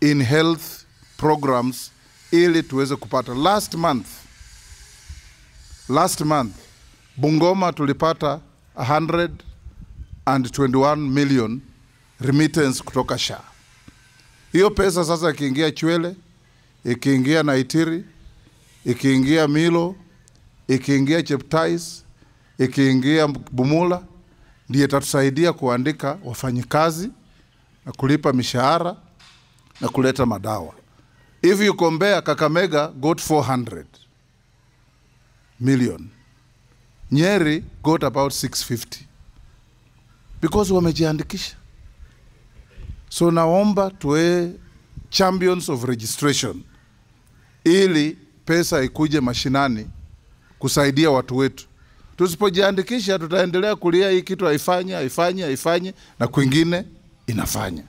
in health programs ili tuweze kupata. Last month Bungoma tulipata 121 million remittance kutoka SHA. Hiyo pesa sasa ikiingia Chwele, ikiingia Naitiri, ikiingia Milo, ikiingia Cheptais, ikiingia Bumula, ndiye itatusaidia kuandika wafanyikazi na kulipa mishahara na kuleta madawa. If you compare, Kakamega got 400 million. Nyeri got about 650 because wamejiandikisha. So naomba tuwe champions of registration ili pesa ikuje mashinani kusaidia watu wetu. Tusipojiandikisha tutaendelea kulia hii kitu haifanyi, haifanyi, haifanyi na kwingine inafanya.